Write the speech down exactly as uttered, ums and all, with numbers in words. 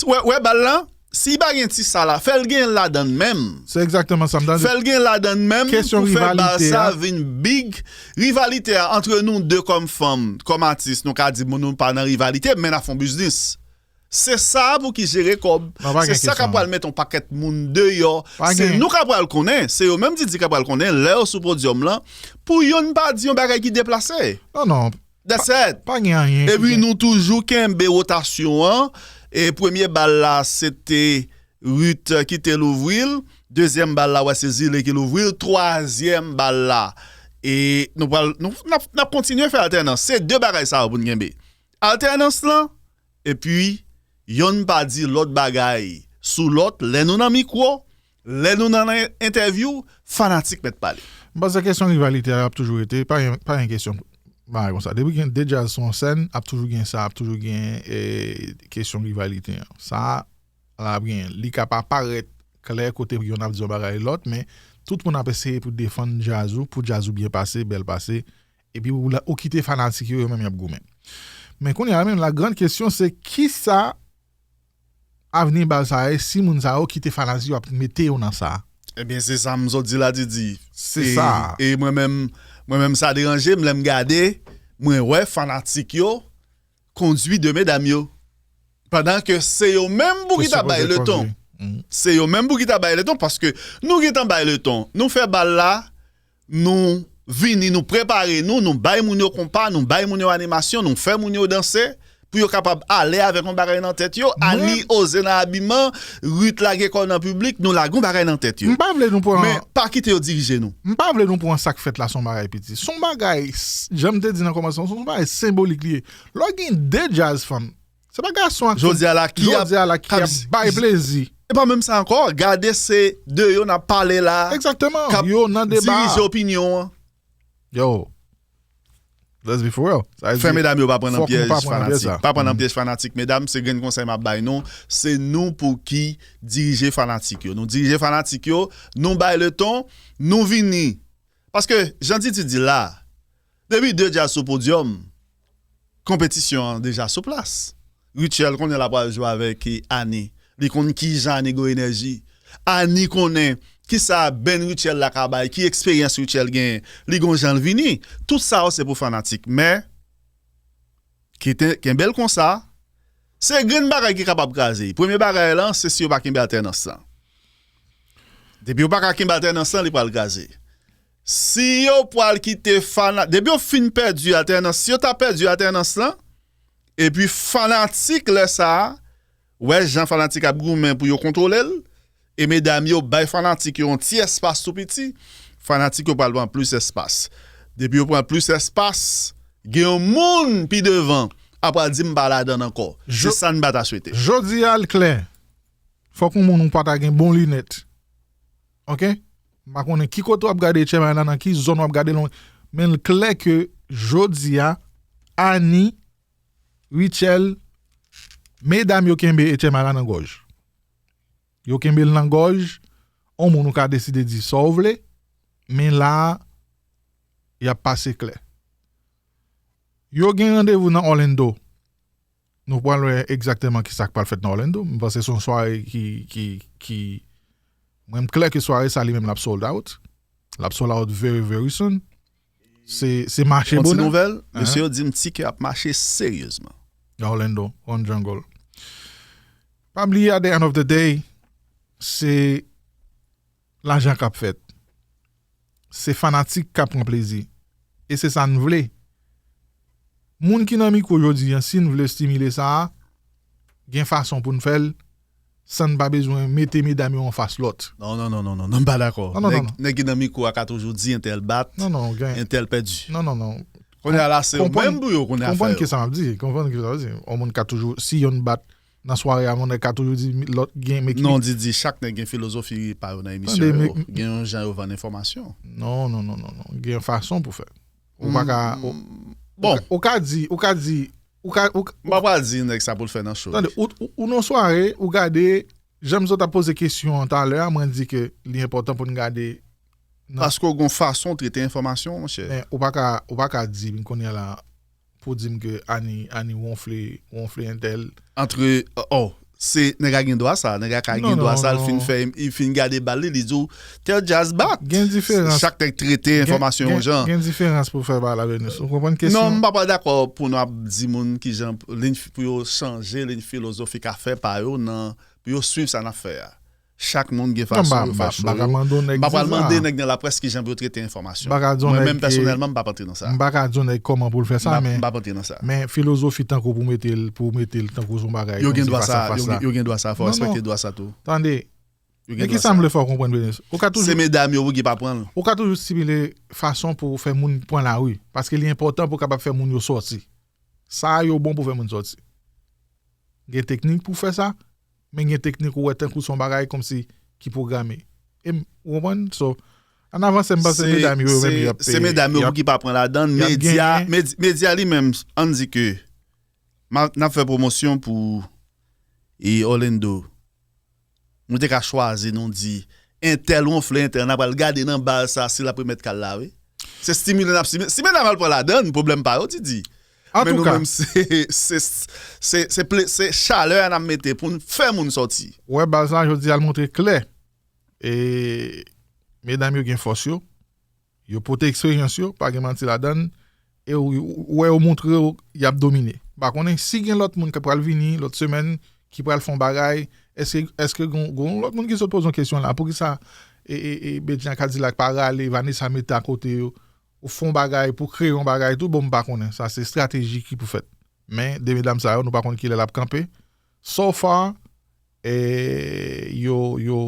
Wè, wè bal la, si pa gen ti sa la, fè l gen ladann menm. Se egzakteman sa m ta di. Fè l gen ladann menm Kesyon pou fè bal rivalite sa a. Vin big. Rivalite a antre nou de kòm fanm, kòm atis, nou ka di moun nou pa nan rivalite, men n ap fè yon biznis. Se sa pou ki jere kòb. Non, pa Se gen sa k ap kesyon. Pral met yon pakèt moun deyò. Pa Se gen- nou k ap pral konnen, se yo menm Didi k ap pral konnen, lè yo sou podyòm lan, pou youn pa di yon bagay ki deplase. Non, non, That's it. Pa gen anyen. Epi nou toujou kenbe wotasyon an. E premye bal la, se te Ruth ki te louvri l. Dezyèm bal la, wè, se Zile ki louvri l. Twazyèm bal la, e nou pral, nou, n ap, n ap kontinye fè altènans. Se de bagay sa yo pou n kenbe. Altènans lan, epi yonn pa di lòt bagay sou lòt. Lè nou nan mikwo, lè nou nan en- entèvyou, fanatik mèt pale. M panse kesyon rivalite a ap toujou rete. Pa gen, pa gen kesyon bagay konsa. Depi gen de djaz sou yon sèn, ap toujou gen sa, ap toujou gen e, kesyon rivalite an. Sa la ap gen. Li ka pa parèt klè kote yon ap di yon bagay lòt, men tout moun ap eseye pou defann djaz ou, pou djaz ou byen pase, bèl pase. Epi ou, la- ou kite fanatik yo, yo menm y ap goumen. Men kounye a menm, la grande question, se kisa avni bal sa ye si moun sa yo kite fanatik yo ap mete yo nan sa? Ebyen, se sa m sot di la, Didi. Se E- sa. E mwen menm, mwen menm sa deranje m lè m gade, mwen wè fanatik yo kondui de medam yo. Pandan ke se yo menm pou ki ta bay leton. Se yo menm pou ki ta bay leton, paske nou gentan bay leton. Nou fè bal la, nou vini, nou prepare nou, nou bay moun yo konpa, nou bay moun yo animasyon, nou fè moun yo danse, pou yo kapab ale avèk yon bagay nan tèt yo. Ani oze nan abiman, Ruth lage kò nan piblik, nou lage yon bagay nan tèt yo. M pa vle nou pran Men pa kite yo dirije nou. M pa vle nou pran sa k fèt la se yon bagay piti. Se yon bagay, s- jan m te di nan kòmansman, se yon bagay senbolik li ye. Lè w gen de djaz fanm, se pa gason ak fanm. Jodi a la, ki ap- Jodi a la, ki k ap- ap bay plezi. E pa menm sa ankò, gade se de yo n ap pale la. Egzakteman. K ap Yo nan deba. Dirije opinyon an. Yo, let's be for real. Sa vle Fè di- medam yo pa pran nan fòk nou pyèj pa pran nan pyèj fanatik. sa. Pa pran nan pyèj fanatik, medam, se grenn konsèy m ap bay nou. Se nou pou ki dirije fanatik yo. Nou dirije fanatik yo, nou bay leton, nou vini. Paske, jan Didi di la, depi de djaz sou podyòm, konpetisyon an deja sou plas. Rutshelle konnen l ap pral jwe avèk Ani. Li konn kijan Ani gon enèji. Ani konnen kisa band Rutshelle la ka bay, ki eksperyans Rutshelle genyen. Li gon jan l vini. Tout sa yo se pou fanatik. Men, kite, kenbe l konsa. Se grenn bagay ki kapab kraze. Premye bagay lan, se si yo pa kenbe altènans lan. Depi yo pa ka kenbe altènans lan, li pral kraze. Si yo pral kite fana-, depi yo fin pèdi altènans, si yo ta pèdi altènans lan, epi fanatik lè sa a, wè jan fanatik ap goumen pou yo kontwole l, e medam yo bay fanatik yo yon ti espas tou piti, fanatik yo pral pran plis espas. Depi yo pran plis espas, gen yon moun pi devan ap pral di m pa ladann ankò. Se sa n pa ta swete. Jodi a l klè. Fòk yon moun ou pa ta gen bon linèt. Oke? M pa konnen ki kote w ap gade Etchèmay la, nan ki zòn w ap gade l, men l klè ke jodi a, Ani, Rutshelle, medam yo kenbe Etchèmay la nan gòj. Yo kenbe l nan gòj, yon moun ou ka deside di sa w vle, men la a, y ap pase klè. Yo gen randevou nan Orlando. Nou pral wè egzakteman kisa k pral fèt nan Orlando. M panse se yon sware ki, ki, ki, mwen m klè ke sware sa li menm l ap sold out. L ap sold out very, very soon. Se, se mache Yon ti bonè. Nouvèl, mesye yo di m tikè ap mache seryezman. Orlando, One Jungle. Pa bliye, at the end of the day, se lajan k ap fèt. Se fanatik k ap pran plezi. E se sa n vle. Moun ki nan mikwo jodi a, si n vle estimile sa a, gen fason pou n fè l, san n pa bezwen mete medam yo anfas lòt. Non, non, non, non, non, non, m pa dakò. Non, non, Nèg, non, non. Nèg ki nan mikwo a ka toujou di entèl bat, Non, non, gen. Entèl pèdi. Non, non, non. Kounye a la, se yo Konprann- menm pou yo konnen afè Konprann yo. Kisa m ap di. Konprann kisa m ap di. Yon moun ka toujou, si yon bat nan sware a, moun ka toujou di lòt gen, men ki Non, Didi, chak nèg gen filozofi pa yo nan emisyon Tande, yo. men- Gen yon jan yo vann enfòmasyon. Non, non, non, non, non. Gen yon fason pou fè. Ou pa ka. Ou, Bon. ou ka di, ou ka di, ou ka, ou ka, M pa pral di nèg sa pou l fè nan show. Tande, ou, ou, ou nan sware, ou gade, jan m sot ap poze kesyon an talè a, mwen di ke li enpòtan pou n gade nan Paske w gon fason w trete enfòmasyon, monchè. Men ou pa ka, ou pa ka di m kounye a la, pou di m ke Ani, Ani wonfle, wonfle entèl. Antre, oh, se nèg la gen dwa sa, nèg la ka gen dwa sa, l fin fè, l fin gade bal li, li di w, tell Jazz back. Gen diferans. Chak nèg trete enfòmasyon yon jan. Gen diferans pou fè bagay la, Venus. Ou konprann kesyon? Non, m pa pral dakò pou nou ap di moun kijan pou yo chanje liy filozofi k afè pa yo nan, pou yo swiv sa n ap fè a. Chak moun gen fason yo fache yo. M pa pral mande nèg nan laprès kijan pou yo trete enfòmasyon. Mwen menm pèsonèlman, m p ap antre nan sa. M pa ka di yon nèg kòman pou l fè sa, men m p ap antre nan sa. Men filozofi tankou pou mete l, pou mete l tankou son bagay yo gen dwa sa, yo gen dwa sa, fò respekte dwa sa tou. Tande, men ki sa m vle fè w konprann, Venus? Ou ka toujou, se medam yo wi ki pa pran l. Ou ka toujou stimile fason pou fè moun pran lari, paske li enpòtan pou w kapab fè moun yo sòti. Sa yo bon pou fè moun sòti. Gen teknik pou fè sa, men gen teknik ou wè tankou se yon bagay kòmsi ki pwograme. E m, ou konprann? So, ann avanse, m panse medam yo menm y ap, se medam yo pou ki pa pran ladan l. Medya, medya li menm, ann di ke n ap fè pwomosyon pou e Orlando. Nou te ka chwazi, nou di, entèl wonfle entèl, n ap al gade nan bal sa si l ap remèt kal la, wi. Se stimile n ap stimile. Si medam al pran ladan l, pwoblèm pa yo, Didi. Men nou menm, se, se, se, se, se chalè a n ap mete pou n fè moun sòti. Ou wè bal sa, jodi a, l montre klè. E medam yo gen fòs yo. Yo pote eksperyans yo, pa gen manti ladan l. E ou, ou wè yo montre w y ap domine. M pa konnen si gen lòt moun ki pral vini lòt semèn, ki pral fè yon bagay. Èske, èske gon, gon lòt moun ki sot poze yon kesyon la? Poukisa e, e, e Bedjan Kadilak pa rale Vanessa Meta kote yo? Ou fè yon bagay pou kreye yon bagay tou, bon, m pa konnen. Sa se estrateji ki pou fèt. Men, de medam sa yo, nou pa konn kilè l ap kanpe. So far, e, yo, yo,